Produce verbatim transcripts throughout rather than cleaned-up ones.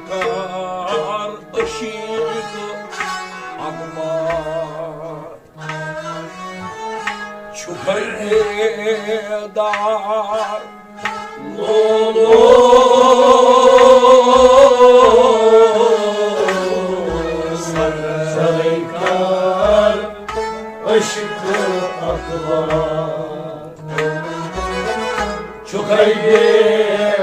کار عشیق اکبر، چھُکھے بیدار لولو۔ سرکار عشق اکبر، چھُکھے بیدار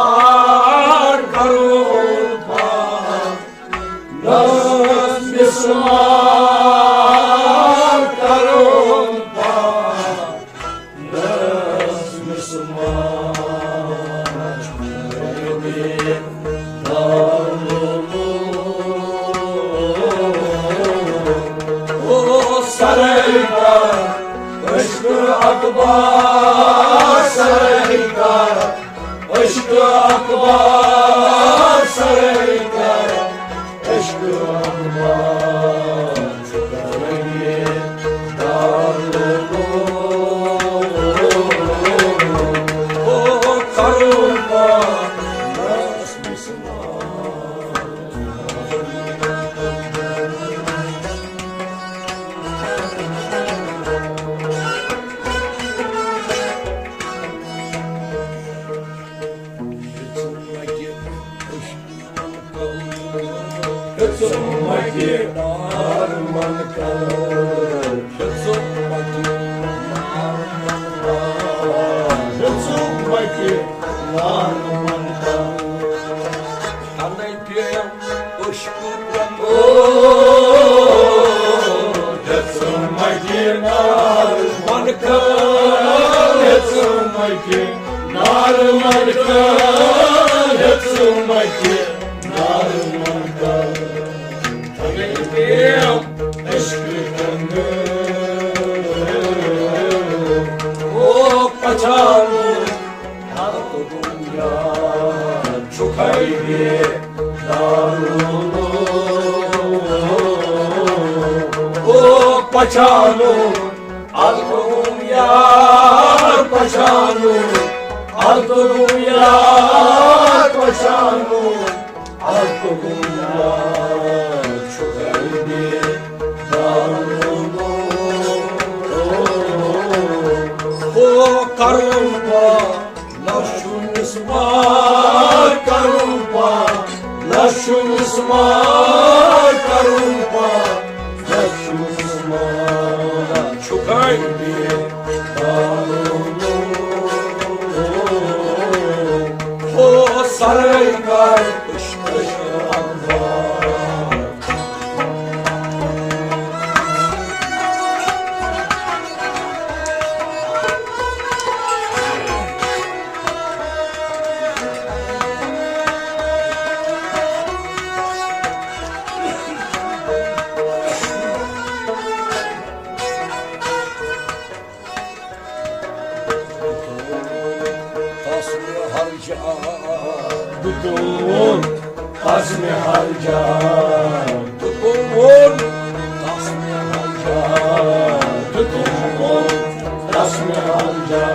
مسمار کرُن پانس، مسمار کرُن پانس۔ او سرکار عشق اکبر، سرکار عشق اکبر، سرکار عشق اکبر۔ ہیٚژٕم مَکہِ نار من کر، ہیٚژٕم مَکہِ نار من کر، ہیٚژٕم مَکہِ نار من کر۔ تَنے پیٚیَم عشقہٕ پٮ۪ٹھ۔ او، ہیٚژٕم مَکہِ نار من کر، ہیٚژٕم مَکہِ نار من کر، ہیٚژٕم مَکہِ نار من کر۔ تَنے پیٚیَم عشقہٕ پٮ۪ٹھ۔ او، پہچانُن ہر دُنیا چھُکھے بیدار لولو۔ او پہچانُن ہر دُنیا، پہچانُن ہر دُنیا، پہچانُن ہر دُنیا چھُکھے بیدار لولو۔ او کرُن پانس چھُ مسمار کرُن پانس، چھُ مسمار کرُن پانس، چھُ مسمار چھُکھے بیدار لولو۔ او سرکار عشق اکبر۔ تس مےٚ ہر جا دُتووُن، تس مےٚ ہر جا دُتووُن، تس مےٚ ہر جا دُتووُن، تس مےٚ ہر جا۔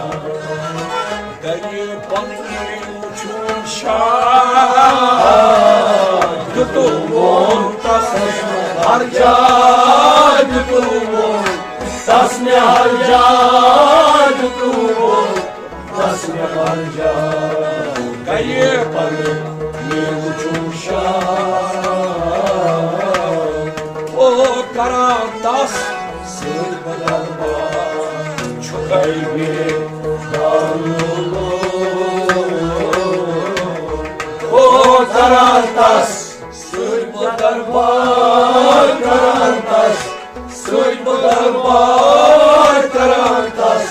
گرِ پننہِ وُچھُن شاہ دِتُن ووٚن تس، ہر جاے دِتُن ووٚن تس، مےٚ ہر جاے دِتُن ووٚن تس، مےٚ ہر جاے۔ گرِ پننہِ وُچھُن شاہ، او کران تس سۭتۍ بہٕ دربار، چھُکھے بیدار لولو۔ او کران تس سۭتۍ بہٕ دربار، کران تس سۭتۍ بہٕ دربار، کران تس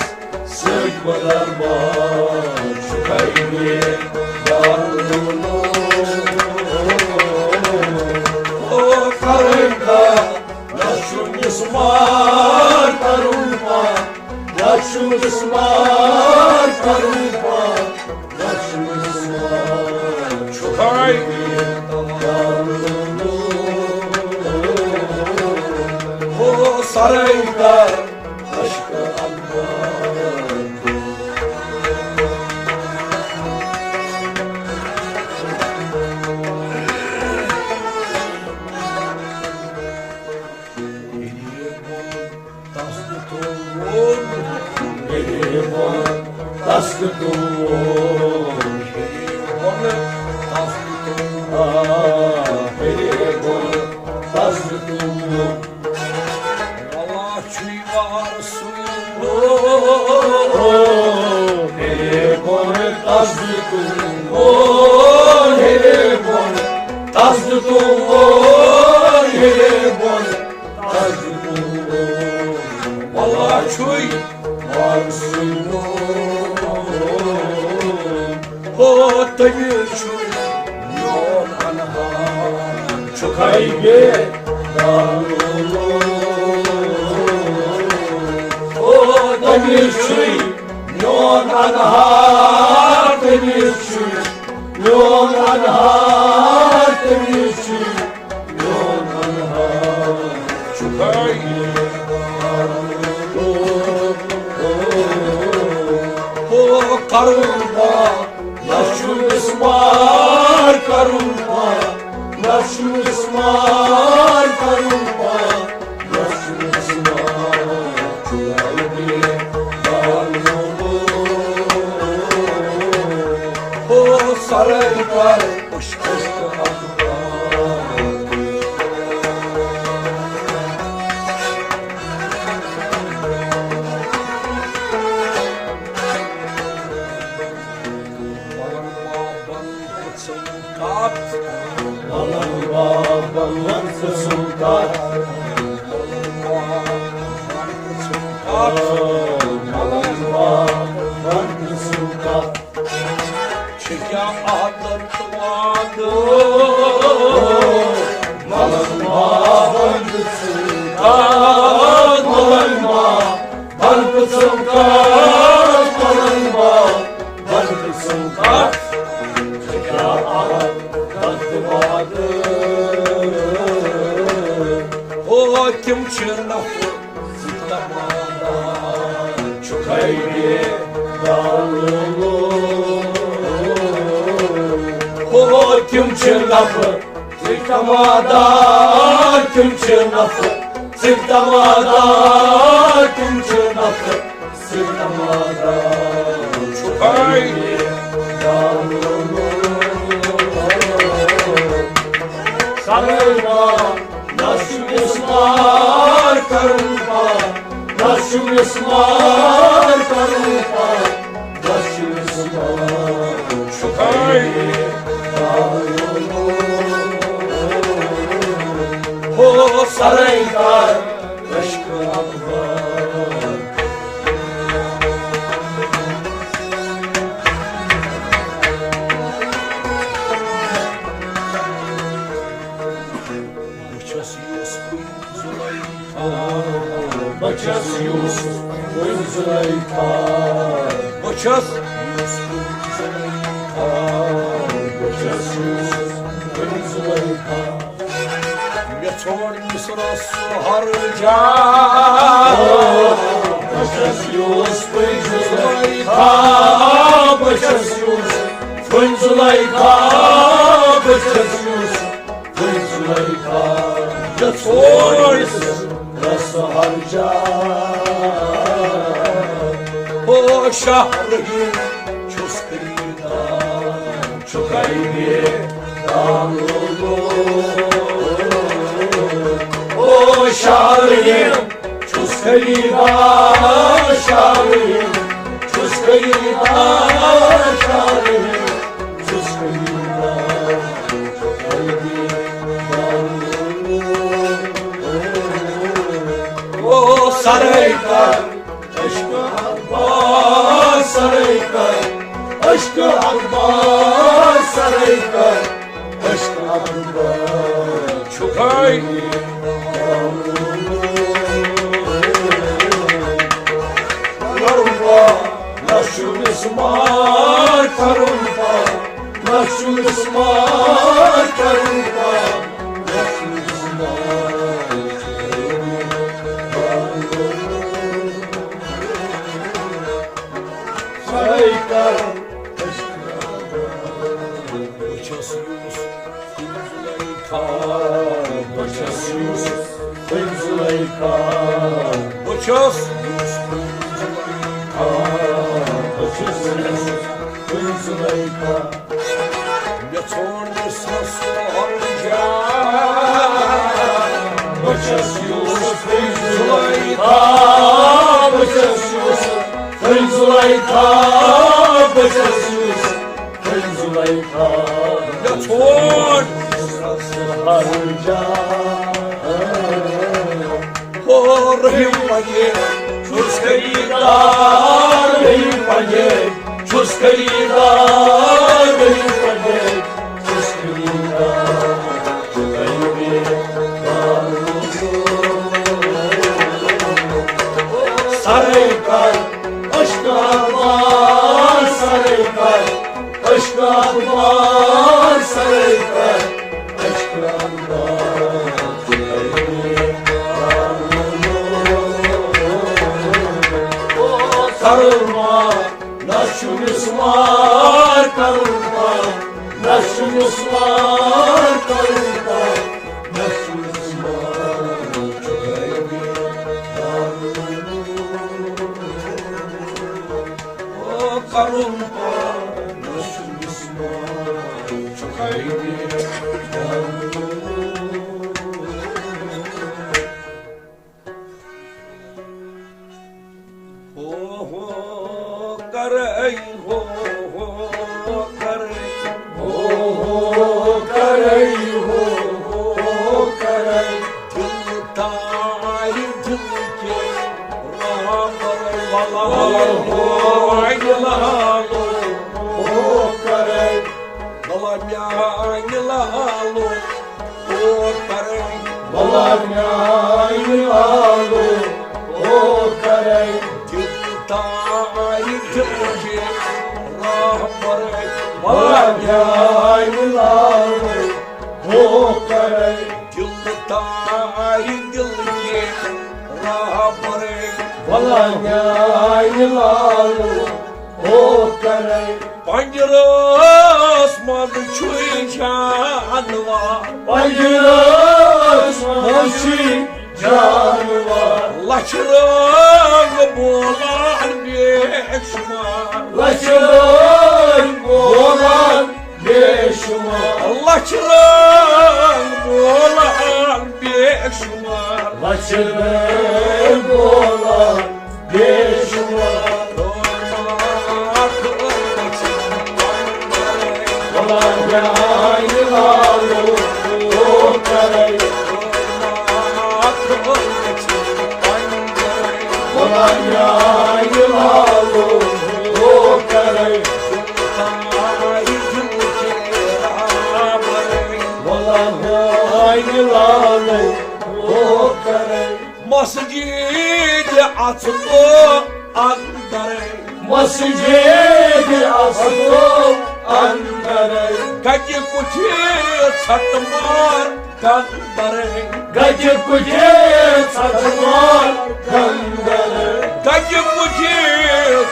سۭتۍ بہٕ دربار، چھُکھے بیدار لولو۔ او کران تس نہ چھُ مسمار کرُن پان، نہ چھُ مسمار کرُن پان، نہ چھُ مسمار۔ چھُکھے بیدار پرن کر عشق اکبر۔ تس تہِ تُلُن، ییٚلہِ بۄن تس تہِ تُلُن۔ ییٚلہِ بۄن تس تہِ تُلُن۔ آ، ییٚلہِ بۄن تس تہِ تُلُن۔ ولا چھُے وار سُنٛد۔ ہیرے بۄن تس تہِ تُلُن۔ ہیرے بۄن تس تہِ تُلُن۔ ہیرے بۄن تس تہِ تُلُن۔ ولا چھُے وار سُنٛد۔ ہو تٔمِس چھُے میون انہار، چھُکھے بے دارُ۔ ہو تٔمِس چھُے میون انہار، تٔمِس چھُے میون انہار، تٔمِس چھُے میون انہار، چھُکھے بے دارُ۔ ہو کرُن با نہ چھُ مسمار کرُن پا، نہ چھُ مسمار کرُن پا، نہ چھُ مسمار چھُ غالبِ دانو۔ ہو سرے پر عشق اکبر۔ ملنگ بابن پرژھُن کتھ۔ ملنگ بابن پرژھُن کتھ۔ ملنگ بابن پرژھُن کتھ۔ چھِ کیٛاہ عادت وادت؟ ملنگ بابن پرژھُن کتھ۔ ملنگ بابن پرژھُن کتھ۔ ملنگ با بلکہ سنگت کیا آرت تتواد۔ او تِم چھِ نفر زٕ تمادار چھُکھے بے دانو۔ او تِم چھِ نفر زٕ تمادار، تِم چھِ نفر زٕ تمادار، تِم چھِ نفر زٕ تمادار چھُکھے۔ سرے ما نہ چھُ مسمار کرُن پا، نہ چھُ مسمار کرُن پا، نہ چھُ مسمار چھُکھے۔ ہو سرے کر عشق اکبر۔ بہٕ چھَس یوسفٕے زُلیخا۔ بہٕ چھَس یوسفٕے زُلیخا۔ بہٕ چھَس یوسفٕے زُلیخا۔ بہٕ چھَس یوسفٕے زُلیخا۔ مےٚ ژھونٛڈ مصرس سُہ ہر جاے۔ بہٕ چھَس یوسفٕے زُلیخا، بہٕ چھَس یوسفٕے زُلیخا، بہٕ چھَس یوسفٕے زُلیخا۔ مےٚ ژھونٛڈ مصرس ہر جاے۔ او شاہ رحیم چھُس خریدار۔ چھُکھے بے دانو۔ او شاہ رحیم چھُس خریدار، شاہ رحیم چھُس خریدار، شاہ رحیم چھُس خریدار۔ چھُکھے بے دانو۔ او سرے کر عشق اکبر سرے کر، عشق اکبر سرے کر، عشق اکبر چھُکھے۔ کرُن پا، نہ چھُ مسمار کرُن پا، نہ چھُ مسمار کرُن پا، نہ چھُ مسمار کرُن پا۔ زلیخا، بہٕ چھَس یوسف، تُہۍ زلیخا۔ بہٕ چھُس یوسف، تُہۍ زلیخا۔ بہٕ چھُس یوسف، تُہۍ زلیخا۔ مےٚ ژھونٛڈ مِصرَس سورُے جان۔ بہٕ چھُس یوسف، تُہۍ زلیخا۔ بہٕ چھُس یوسف، تُہۍ زلیخا۔ بہٕ چھُس یوسف، تُہۍ زلیخا۔ مےٚ ژھونٛڈ مِصرَس سورُے جان۔ ہو رحیم پنجے چھُس خریدار، رحیم پنجے چھُس خریدار، رحیم پنجے چھُس خریدار۔ سرے کر عشق اخبار، سرے کر عشق اخبار، سرے کر عشق اخبار۔ کرما، نہ چھُ مِسمار کرُن پاک، نہ چھُ مِسمار کرُن پاک، نہ چھُ مِسمار چھُ غیبی کرُن پاک، نہ چھُ مِسمار چھُ غیبی کرُن۔ ہو ہو کرے، ہو ہو کرے، ہو ہو کرے، ہو ہو کرے۔ دل تاری دل کے رابر والا، ہو لالو، ہو کرے۔ والا میانہِ لالو، او کرے۔ والا میانہِ لالو، او کرے۔ دل تاری دل کے راہ برے۔ والا میانہِ لالو، او کرے۔ دل تاری دل کے راہ برے۔ والا میانہِ لالو، او کرے۔ پنجرس منٛز چھُے جانوار۔ پنجرس منٛز چھُے جانوار۔ لچھ رنگ بولان بے شمار۔ لچھ رنگ بولان بے شمار۔ لچھ رنگ بولان بے شمار۔ لچھ رنگ بولان بے شمار۔ والا میانہِ لالو، او کرے۔ والا میانہِ لالو، او کرے۔ والا میانہِ لالو، او کرے۔ مسجد اژتو اندرے۔ مسجد اژتو اندرے۔ گجہِ کُٹھِ ژھٹہٕ مار گندرے۔ گجہِ کُٹھِ ژھٹہٕ مار گندرے۔ گجہِ کُٹھِ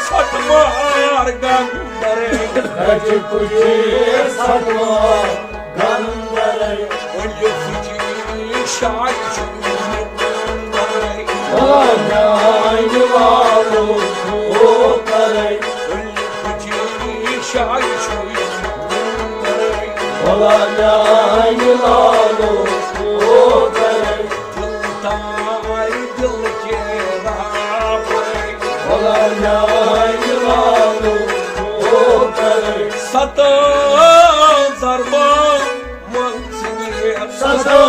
ژھٹہٕ مار گندرے۔ گجہِ کُٹھِ ژھٹہٕ مار گندرے۔ الفٕچ جاے چھُ گندرے۔ والا میانہِ لالو، او کرے۔ الفٕچ جاے چھُ گندرے۔ والا میانہِ لالو، او کرے۔ دل تاری دل کے راہ برے۔ والا میانہِ لالو، او کرے۔ ستو ضربو منصور۔ ستو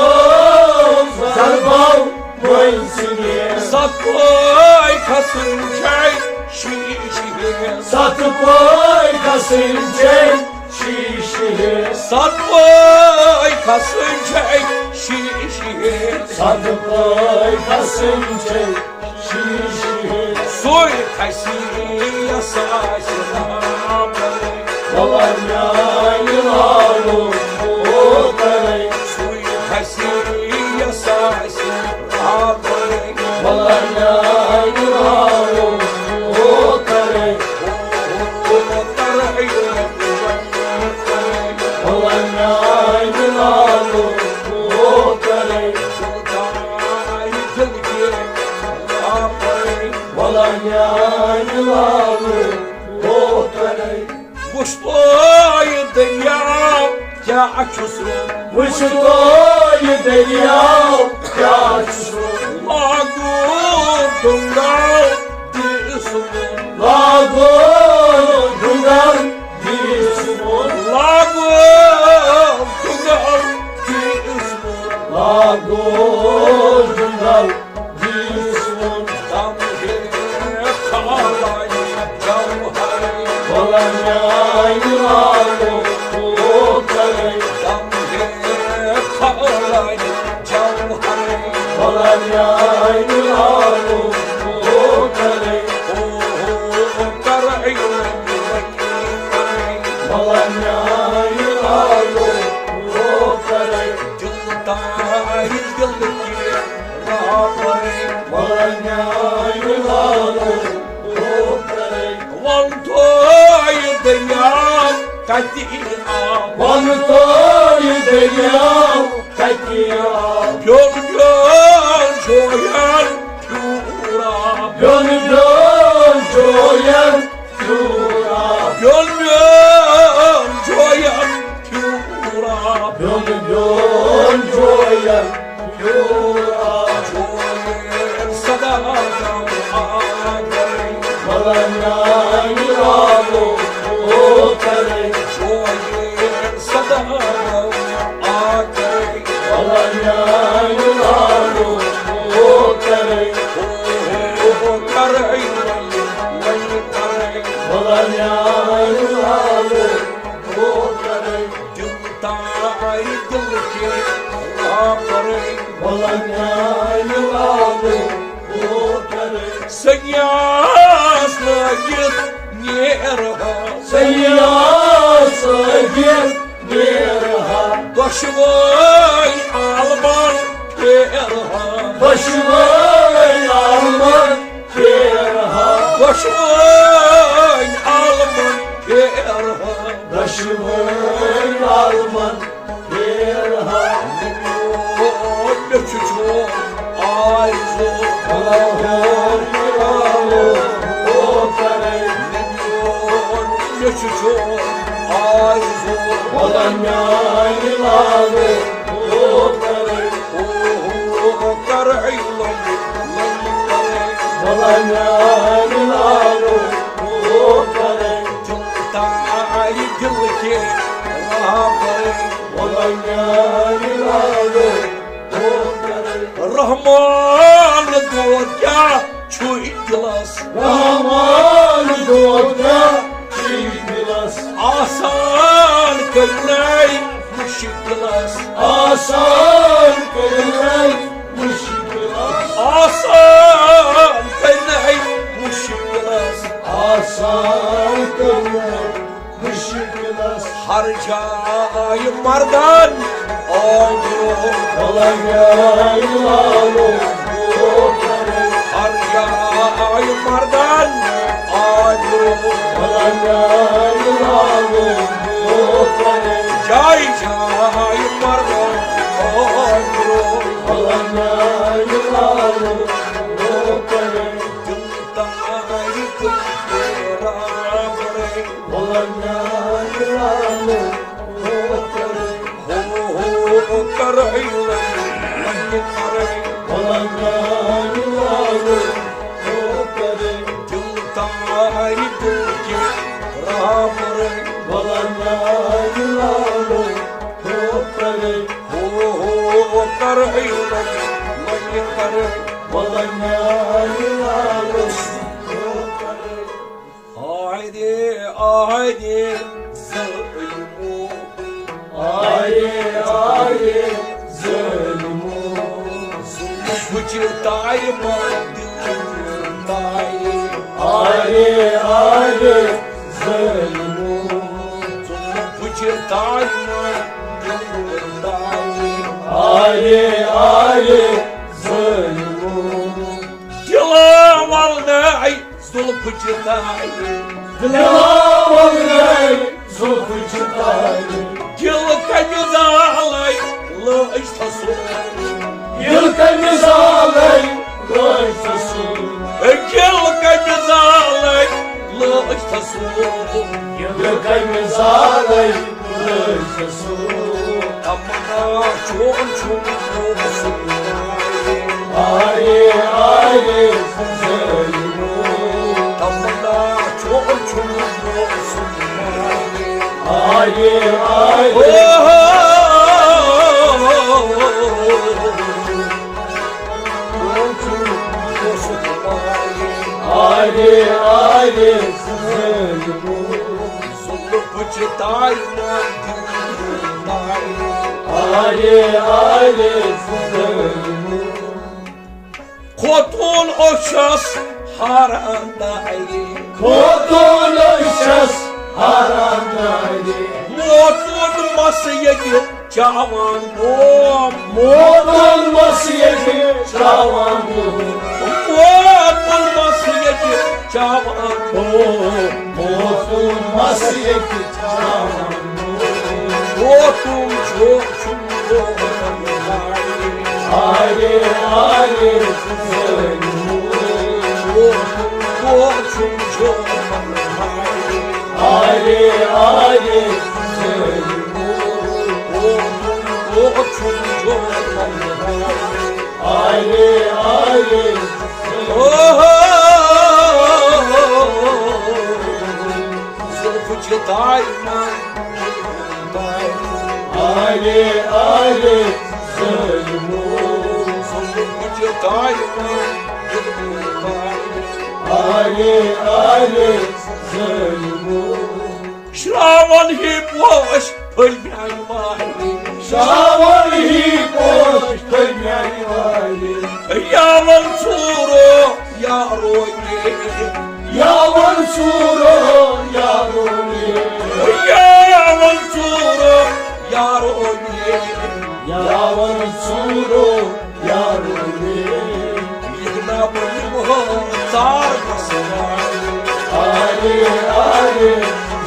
ضربو منصور۔ ستھ پٲے کھسٕنۍ چھے شیٖشہِ ہِوِس۔ ستھ پٲے کھسٕنۍ چھے شیٖشہِ ہِوِس۔ ستھ پٲے کھسٕنۍ چھے شیٖشہِ ہِوِس۔ ستھ پٲے کھسٕنۍ چھے شیٖشہِ ہِوِس۔ سُے کھسی یَس آسہِ رابر۔ والا میانہِ لالو، او کرے۔ سُے کھسی یَس آسہِ رابر۔ والا میانہِ لالو، او کرے۔ او کرے۔ والا میانہِ وٕچھ تو یہِ دٔریاو کیٛاہ چھُس وَنان۔ وٕچھ تو یہِ دٔریاو کیٛاہ چھُس وَنان۔ لاگو ڈُنٛگل دِس وَن۔ لاگو ڈُنٛگل دِس وَن۔ لاگو ڈُنٛگل دِس وَن۔ لاگو ڈُنٛگل دِس وَن۔ دم ہے کھالان جوہر۔ بولن میانہِ لالو کوترے۔ دم ہے کھالان جوہر۔ بولن میانہِ لالو کوترے۔ او، او، کرے۔ بولن میانہِ لالو کوترے۔ دل تارِ دل کے رابرے۔ بولن میانہِ لالو کوترے۔ وَن تو یہِ دٔریاو کَتہِ آو؟ وَن تو یہِ دٔریاو کَتہِ آو؟ بیوٚن بیوٚن جوین پھیوٗر آب۔ بیوٚن بیوٚن جوین پھیوٗر آب۔ بیوٚن بیوٚن جوین پھیوٗر آب۔ بیوٚن بیوٚن جوین پھیوٗر آب۔ جوین صدا گو آگے۔ بولن میانہِ لالو کوترے۔ جوین صدا گو آگے۔ بولن میانہِ لالو کوترے۔ او، او، کرے، وَن کرے۔ بولن میانہِ لالو کوترے۔ دل تارِ دل کے رابرے۔ بولن میانہِ لالو کوترے۔ سیاس لٲگِتھ نیرٕ ہا۔ سیاس لٲگِتھ نیرٕ ہا۔ دۄشوے عالمن پھیرٕ ہا۔ دۄشوے عالمن پھیرٕ ہا۔ دۄشوے عالمن پھیرٕ ہا۔ دۄشوے عالمن پھیرٕ ہا۔ مےٚ چھُ چون آرزو۔ لاہور کے لالو کوترے۔ مےٚ چھُ چون آرزو۔ بولن میانہِ لالو کوترے۔ او، او، کرے، لنگ، لنگ کرے۔ بولن میانہِ لالو کوترے۔ دل تارِ دل کے رابرے۔ بولن میانہِ لالو کوترے۔ رحمان دود کیٛاہ چھُے دِلس؟ رحمان دود کیٛاہ چھُے دِلس؟ آسان کٔرنَے مُشکِلس۔ آسان کٔرنَے مُشکِلس۔ آسان کٔرنَے مُشکِلس۔ آسان کٔرنَے مُشکِلس۔ ہر جایہِ مردن آبرو۔ بولن میانہِ لالو کوترے۔ ہر جایہِ مردن آبرو۔ بولن میانہِ لالو کوترے۔ جایہِ جایہِ مردن آبرو۔ بولن میانہِ لالو کوترے۔ دل تارِ دل کے رابرے۔ بولن میانہِ لالو کوترے۔ ہو، ہو، کرے، لنگ، لنگ کرے۔ بولن میانہِ لالو کوترے۔ دل تارِ دل کے رابرے۔ بولن میانہِ لالو کوترے۔ ہو، ہو، کرے، لنگ، لنگ کرے۔ بولن میانہِ لالو کوترے۔ آرے، آرے، ظٲلمو۔ آرے، آرے، ظٲلمو۔ ظُلمٕچ تارِ منٛز دِل تارِ۔ آرے، آرے، ظٲلمو۔ ظُلمٕچ تارِ منٛز دِل تارِ۔ آرے، آرے، ظٲلمو۔ دِلہ ولنَے زُلفٕچ تارِ۔ دِلہ ولنَے زُلفٕچ تارِ۔ دِل کمہِ زالے لٲج تھسُن۔ دِل کمہِ زالے لٲج تھسُن۔ دِل کمہِ زالے تمنا چون چھُم موسم آیے، آیے ظٲلمو۔ تمنا چون چھُم موسم آیے، آیے، آیے۔ او ہو۔ آرے، آرے، ظٲلمو۔ ظُلمٕچ تایہِ منٛز دِل تایہِ۔ آرے، آرے، ظٲلمو۔ کھوتُن اوسُس حیران دارِ۔ کھوتُن اوسُس حیران دارِ۔ موتُن مس ییٚتہِ چاوان موم۔ موتُن مس ییٚتہِ چاوان موم۔ موتُن مس ییٚتہِ چاوان موم۔ موتُن مس ییٚتہِ چاوان موم۔ موتُن چھُ، چھُ موم۔ آرے، آرے، ظٲلمو۔ موتُن چھُ، چھُ آرے، آرے، ظٲلمو۔ آرے، آرے، ظٲلمو۔ زُلفہٕ چھِ دایمَن۔ آرے، آرے، ظٲلمو۔ زُلفہٕ چھِ دایمَن۔ آرے، آرے، ظٲلمو۔ شراون ہی پوش پھٔلۍ میانہِ وارِ۔ شراون ہی پوش پھٔلۍ میانہِ وارِ۔ یاون ژوٗرو یارو یے۔ یاون ژوٗرو یارو یے۔ یاون ژوٗرو یارو یے۔ یاون ژوٗرو یارو یے۔ یہِ ناو یِم ہو ژار بسوار۔ آرے، آرے،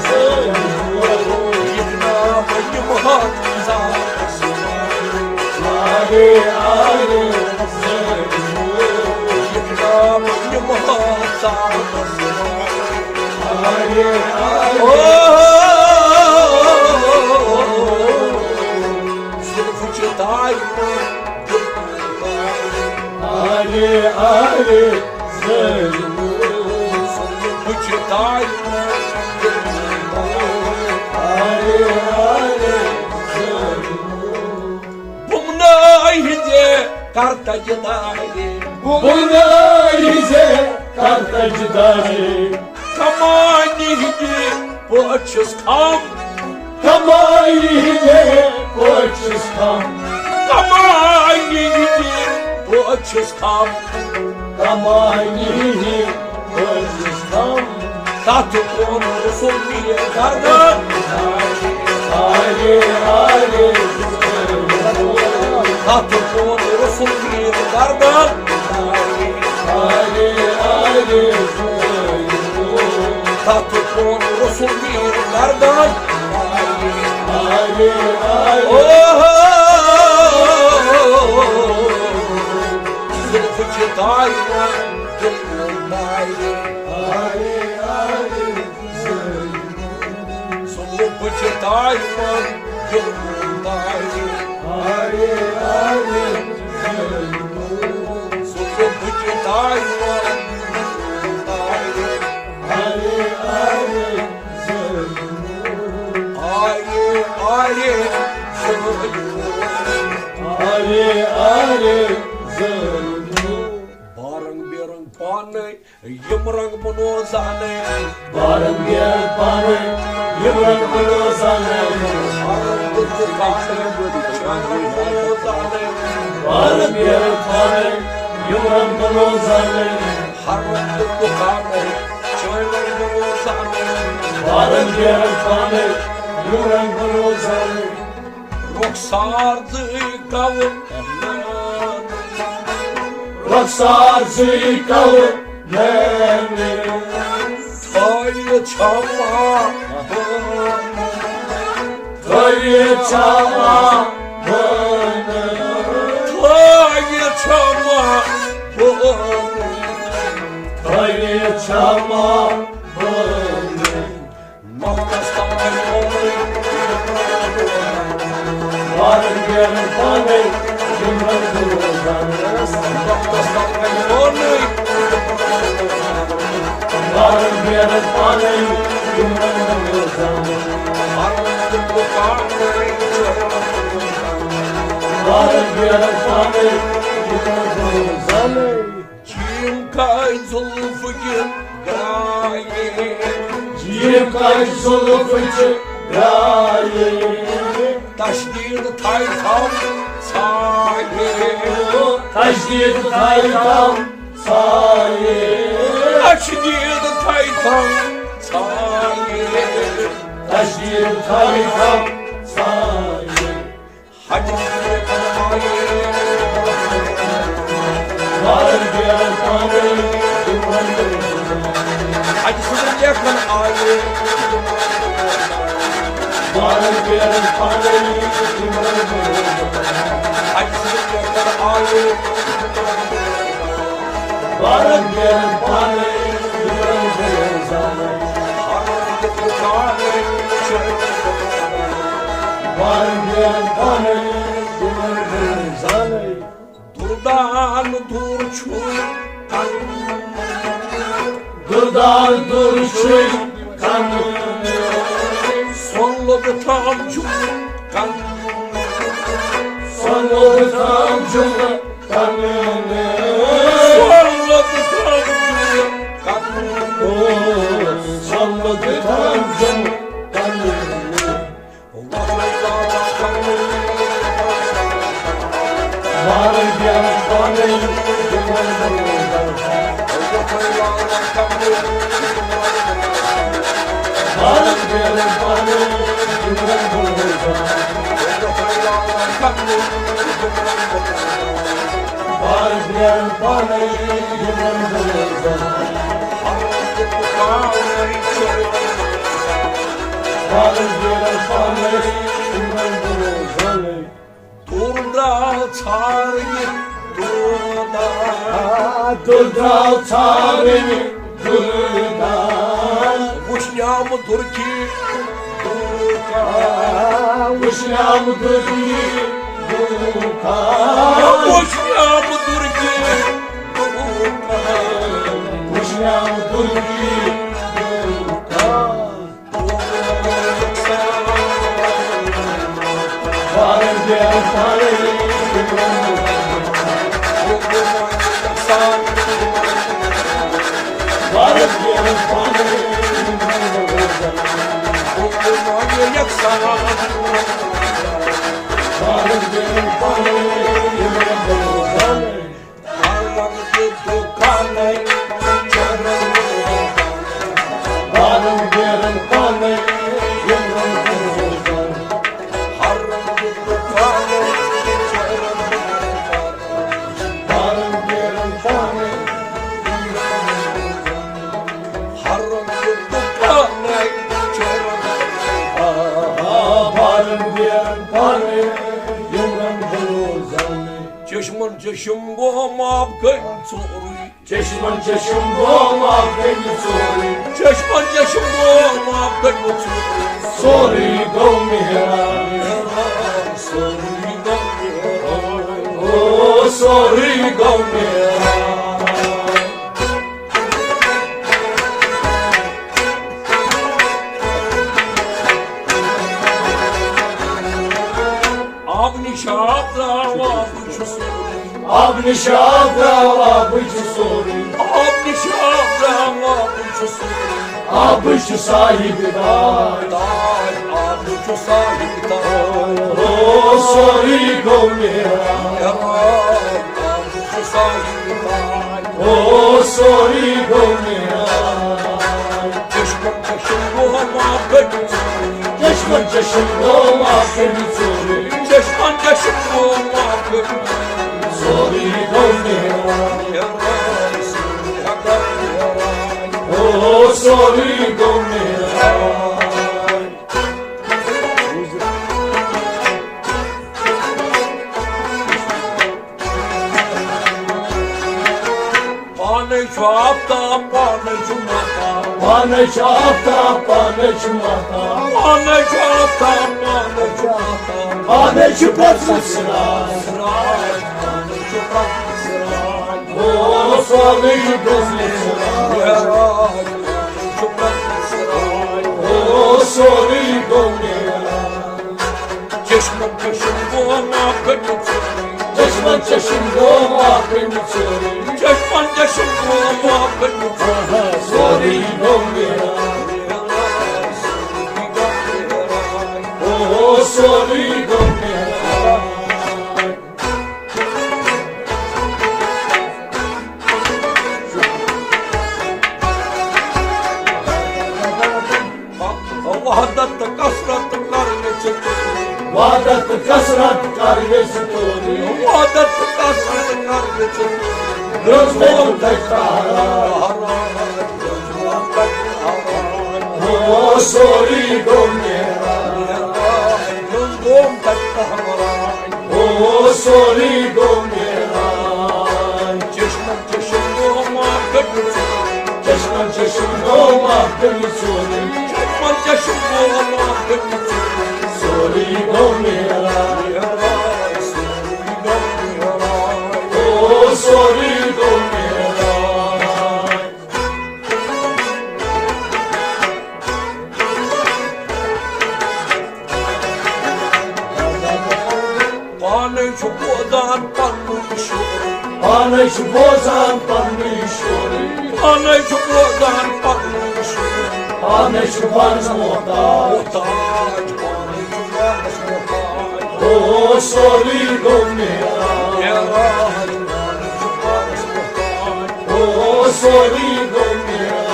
ظٲلمو۔ یہِ ناو یِم ہو ژار بسوار۔ آرے، آرے، ظٲلمو۔ یہِ ناو یِم ہو ژار بسوار۔ آرے، آرے۔ او، زُلفہٕ چھِ دایمَن۔ آرے، آرے، ظٲلمو۔ زُلفہٕ چھِ دایمَن۔ آرے، آرے، ظٲلمو۔ بُمنہٕ ہِنٛدِ کر تجدارے۔ بُمنہٕ ہِنٛدِ کر تجدارے۔ کمانی ہِنٛدِ پٲٹھۍ چھُس کھم۔ کمانی ہِنٛدِ پٲٹھۍ چھُس کھم۔ کمانی ہِنٛدِ پٲٹھۍ چھُس کھم۔ کمانی ہِنٛدِ پٲٹھۍ چھُس کھم۔ تَتھ کُن رسول میٖر گردن۔ آرے، آرے۔ تَتھ کُن رسول میٖر گردن۔ آرے، آرے۔ تَتھ کُن رسول میٖر گردن۔ آرے، آرے۔ او ہو۔ زُلفہٕ چھِ دایمَن۔ آرے، آرے، ظٲلمو۔ زُلفہٕ چھِ دایمَن۔ آرے، آرے، ظٲلمو۔ زُلفہٕ چھِ دایمَن۔ آرے، آرے، ظٲلمو۔ آرے، آرے، ظٲلمو۔ آرے، آرے، ظٲلمو۔ بارنگ بیرنگ پانے، یِم رنگ بنو زانے۔ بارنگ بیرنگ پانے، یِم رنگ بنو زانے۔ بارنگ بیرنگ پانے، یِم رنگ بنو زانے۔ ہر وقت دُکانٕے، چٲنۍ رنٛگ روزانٕے۔ بارن بیرن پانے، یِم رنٛگ روزانٕے۔ رۄخسار زٕے کَوٕ نان۔ رۄخسار زٕے کَوٕ نان۔ تھٲیِتھ چھَما بانہٕ۔ تھٲیِتھ چھَما بانہٕ۔ تھٲیِتھ چھَما بانہٕ۔ تھٲیِتھ چھَما بانہٕ۔ مۄختَس تام ووٚنُے۔ پانَے یِمَن روزان۔ وارٕ بیرٕ پانَے یِمَن روزان۔ وارٕ بیرٕ پانَے یِمَن روزان۔ چیٖم کھاے زُلفہٕ کہِ گرٛایہِ۔ چیٖم کھاے زُلفہٕ کہِ گرٛایہِ۔ تشدیٖد تھایہِ تھم ژھایہِ۔ تشدیٖد تھایہِ تھم ژھایہِ۔ تشدیٖد تھایہِ تھم ژھایہِ۔ تشدیٖد تھایہِ تھم ژھایہِ۔ حجہِ صٲبن آیے۔ وارٕ بیرٕ پانَے یِمَن۔ حجہِ صٲبن لیکھن آیے۔ وارٕ بیرٕ پانَے یِمَن۔ حجہِ صٲبن لیکھن آیے۔ وارٕ بیرٕ پانَے یِمَن۔ وارٕ بیرٕ پانَے یِمَن۔ دُردان دوٗر چھُ کَنہٕ۔ دُردان دوٗر چھُ کَنہٕ۔ سۄن لوٚگ تام چھُ کَنہٕ۔ سۄن لوٚگ تام چھُ کَنہٕ۔ سۄن لوٚگ تام چھُ کَنہٕ۔ او، سۄن لوٚگ تام چھُ کَنہٕ۔ وارٕ بیرٕ پانَے یِمَن۔ وارٕ بیرٕ پانَے یِمَن۔ وارٕ بیرٕ پانَے یِمَن۔ وارٕ بیرٕ پانَے یِمَن۔ دوٗر درٛاو ژھارنہِ دوٗر درٛاو۔ آ، دوٗر درٛاو ژھارنہِ دوٗر درٛاو۔ وٕچھنیام دُرکی دوٗر درٛاو۔ وٕچھنیام دُرکی دوٗر درٛاو۔ وٕچھنیام دُرکی دوٗر درٛاو۔ وٕچھنیام دُرکی دوٗر درٛاو۔ پلنگ تہٕ دُکانَے چرن۔ پلنگ بیرن پانَے یِمن روزان۔ پلنگ تہٕ دُکانَے چرن۔ پلنگ بیرن پانَے۔ پلنگ تہٕ دُکانَے چرن۔ آ، آ، پلنگ بیرن پانَے یِمن روزان۔ چشمن چشم گوٚو معاف کٔرِتھ ژورُے۔ چشمن چشم گوٚو معاف کٔرِتھ ژورُے۔ چشمن چشم گوٚو معاف کٔرِتھ ژورُے۔ سورُے گوٚو مہربان۔ سورُے گوٚو مہربان۔ او، سورُے گوٚو مہربان۔ آب نِش آب درٛاو، آبٕے چھُ سورُے۔ آب نِش آب درٛاو، آبٕے چھُ سورُے۔ آب نِش آب درٛاو، آبٕے چھُ سورُے۔ آبٕے چھُ صاحِب تاج۔ تاج، آبٕے چھُ صاحِب تاج۔ او، سورُے گوٚو مہربان۔ مہربان، آبٕے چھُ صاحِب تاج۔ او، سورُے گوٚو مہربان۔ چشمن چشم گوٚو معاف کٔرِتھ ژورُے۔ چشمن چشم گوٚو معاف کٔرِتھ ژورُے۔ چشمن چشم گوٚو معاف کٔرِتھ ژورُے۔ سورُے گوٚو مہربان۔ او، سورُے گوٚو مہربان۔ پانے چھُ آفتاب، پانے چھُ ماہتاب۔ پانے چھُ آفتاب، پانے چھُ ماہتاب۔ پانے چھُ آفتاب، پانے چھُ ماہتاب۔ پانے چھُ پرٛٮ۪تھ کُنہِ سِراج۔ سِراج، پانے چھُ پرٛٮ۪تھ کُنہِ سِراج۔ او سورُے گوٚو معراج۔ معراج، پانے چھُ پرٛٮ۪تھ کُنہِ سِراج۔ او سورُے گوٚو معراج۔ چشمن چشم گوم آب کٔرمٕژ ژوٗرِ۔ چشمن چشم گوم آب کٔرمٕژ ژوٗرِ۔ چشمن چشم گوم آب کٔرمٕژ ژوٗرِ۔ سورُے گوٚو معراج۔ او، سورُے گوٚو معراج۔ وحدت تہٕ کثرت کر مےٚ ژےٚ ژوٗرِ۔ وحدت تہٕ کثرت کر مےٚ ژےٚ ژوٗرِ۔ وحدت تہٕ کثرت کر مےٚ ژےٚ ژوٗرِ۔ رٔژ گوم تَتہِ تہران۔ او، سورُے گوٚو معراج۔ رٔژ گوم تَتہِ تہران۔ او، سورُے گوٚو معراج۔ چشمن چشم گوم آب کٔرمٕژ ژوٗرِ۔ چشمن چشم گوم آب کٔرمٕژ ژوٗرِ۔ چشمن چشم گوم آب کٔرمٕژ ژوٗرِ۔ سورُے گوٚو معراج۔ معراج، سورُے گوٚو معراج۔ او، سورُے گوٚو معراج۔ پانے چھُ بوزان پننُے شُر۔ پانے چھُ بوزان پننُے شُر۔ پانے چھُ بوزان پننُے شُر۔ پانے چھُ پانس محتاج۔ محتاج، پانے چھُ پانس محتاج۔ او، سورُے گوٚو معراج۔ معراج، پانے چھُ پانس محتاج۔ او، سورُے گوٚو معراج۔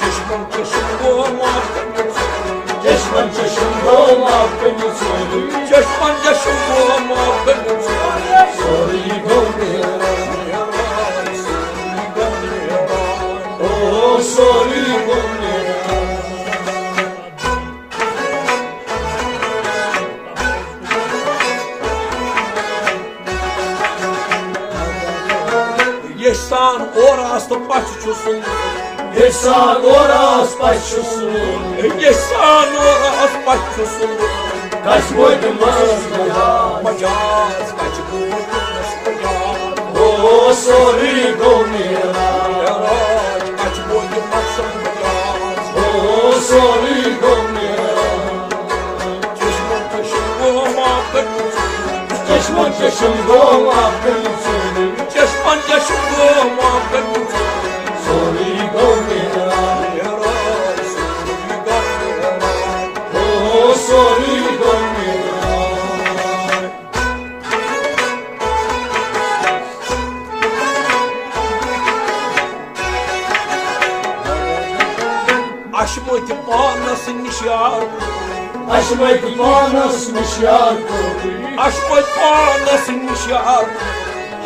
چشمن چشم گوم آب کٔرمٕژ ژوٗرِ۔ چشمن چشم گوم آب کٔرمٕژ ژوٗرِ۔ چشمن چشم گوم آب کٔرمٕژ ژوٗرِ۔ سورُے گوٚو معراج۔ او، سورُے گوٚو معراج۔ ییٚچھِ سان اورٕ آس تہٕ پَژھِ چھُ سُنٛد۔ ییٚچھِ سان اورٕ آس پَژھِ چھُ سُنٛد۔ ییٚچھِ سان اورٕ آس پَژھِ چھُ سُنٛد۔ کَچھِ بوجہِ مَس مَجاز۔ مَجاز، کَچھِ بوجہِ مَس مَجاز۔ او، سورُے گوٚو معراج۔ معراج، کَچھِ بوجہِ مَس مَجاز۔ او، سورُے گوٚو معراج۔ چشمن چشم گوم آب کٔرمٕژ ژوٗرِ۔ چشمن چشم گوم آب کٔرمٕژ ژوٗرِ۔ چشمن چشم گوم آب کٔرمٕژ ژوٗرِ۔ سورُے گوٚو معراج۔ معراج، سورُے گوٚو معراج۔ او، سورُے گوٚو معراج۔ اَسہِ مٔتۍ پانَس نِش یار۔ اَسہِ مٔتۍ پانَس نِش یار۔ اَسہِ مٔتۍ پانَس نِش یار۔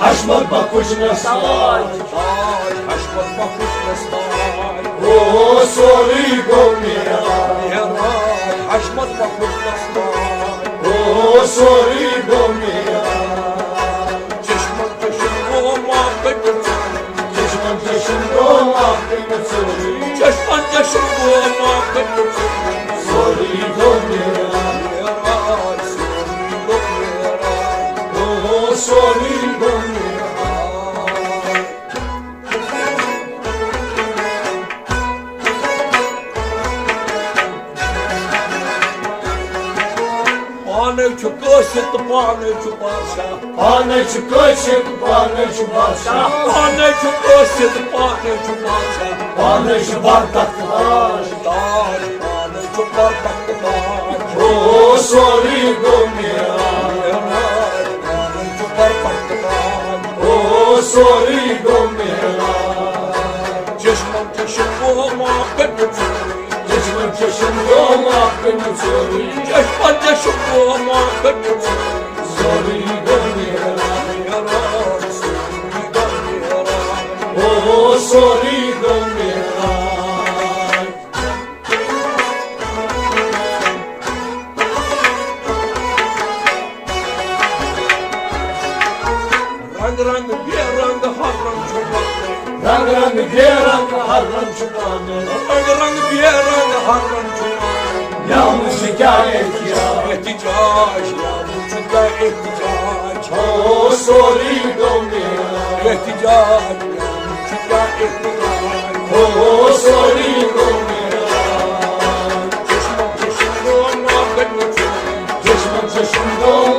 حشمت بخش نس تاج۔ تاج، حشمت بخش نس تاج۔ او، سورُے گوٚو معراج۔ معراج، حشمت بخش نس تاج۔ او، سورُے گوٚو معراج۔ چشمن چشم گوم آب کٔرمٕژ ژوٗرِ۔ چشمن چشم گوم آب کٔرمٕژ ژوٗرِ۔ چشمن چشم گوم آب کٔرمٕژ ژوٗرِ۔ سورُے گوٚو معراج۔ معراج، سورُے گوٚو معراج۔ او، سورُے گوٚو معراج۔ پانے چھُ قٲصد تہٕ پانے چھُ بادشاہ۔ پانے چھُ قٲصد تہٕ پانے چھُ بادشاہ۔ پانے چھُ قٲصد تہٕ پانے چھُ بادشاہ۔ پانے چھُ برتخت تاج۔ تاج، پانے چھُ برتخت تاج۔ او، سورُے گوٚو معراج۔ معراج، پانے چھُ برتخت تاج۔ او، سورُے گوٚو معراج۔ چشمن چشم گوم آب کٔرمٕژ ژوٗرِ۔ چشمن چشم گوم آب کٔرمٕژ ژوٗرِ۔ چشمن چشم گوم آب کٔرمٕژ ژوٗرِ۔ سورُے گوٚو معراج۔ معراج، سورُے گوٚو معراج۔ او، سورُے گوٚو معراج۔ رنگ رنگ بے رنگ ہر رنگ چھُ پانے۔ رنگ رنگ بے رنگ ہر رنگ چھُ پانہٕ۔ رنگ رنگ بے رنگ ہر رنگ چھُ پانہٕ۔ یا مُشکِل احتجاج۔ احتجاج، یا مُشکِل احتجاج۔ ہو سورُے گوٚو میرا۔ احتجاج، یا مُشکِل احتجاج۔ ہو سورُے گوٚو میرا۔ دُشمن چھُ شِنگو ناگن وُچھُن۔ دُشمن چھُ شِنگو